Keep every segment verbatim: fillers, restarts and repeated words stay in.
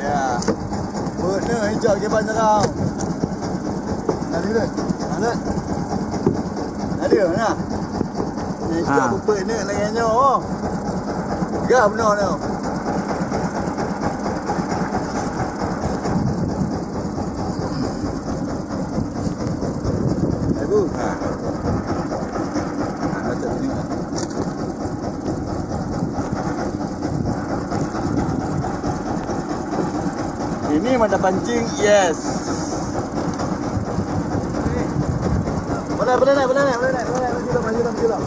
Ya. Buet nyoe icok kiban jarau. Ada ke? Ada. Ada nah. Icok Ha. Buet nyoe lagèe nyoe. Gah beuna nyoe. Aduh. Ha. Ha, macam ni. Ini mata pancing, yes. Boleh, boleh naik, boleh naik, boleh naik, boleh naik, maju dah, maju dah, maju dah.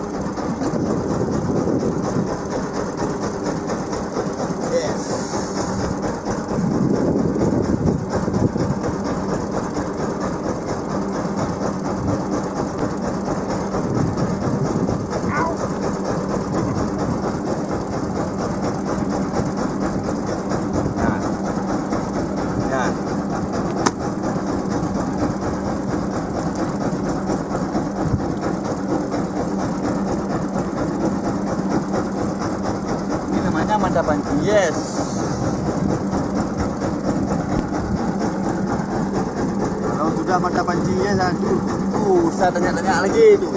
Yes. Ini namanya mata pancing, yes. Kalau sudah mata pancing, yes, ha, tu, tu usah tanya-tanya lagi tu.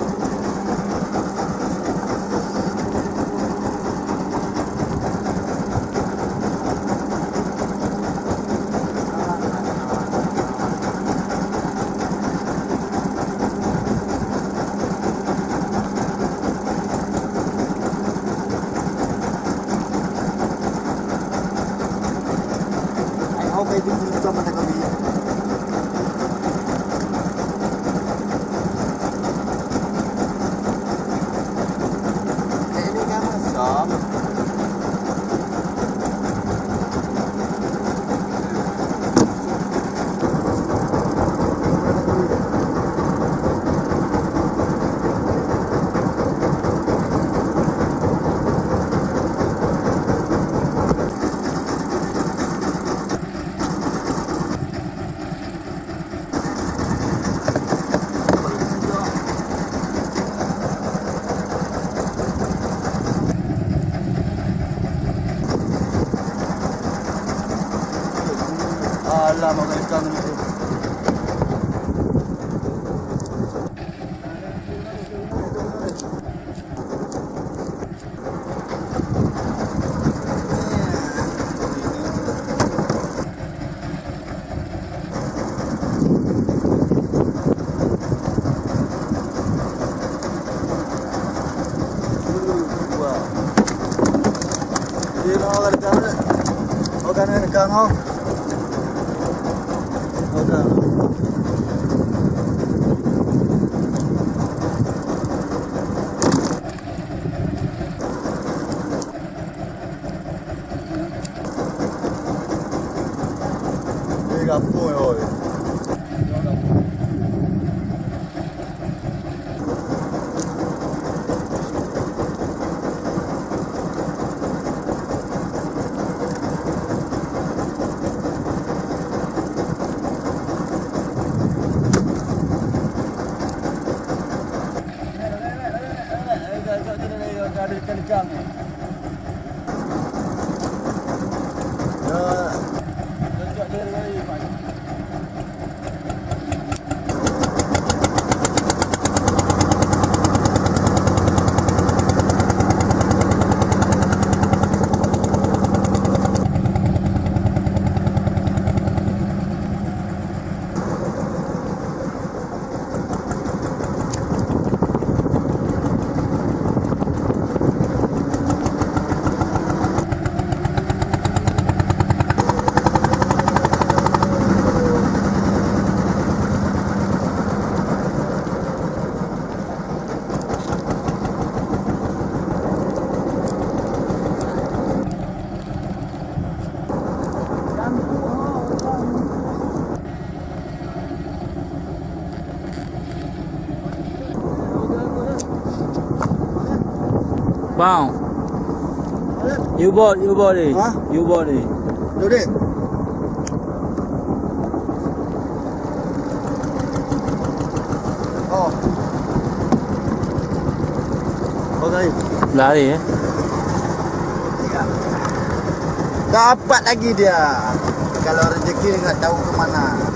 Alah, makan ikan ni. Bang. U-boat, u-boat ni. Ha? U-boat ni. Duduk. Oh. Lari, eh? Dapat lagi dia. Kalau rezeki nggak tahu ke mana.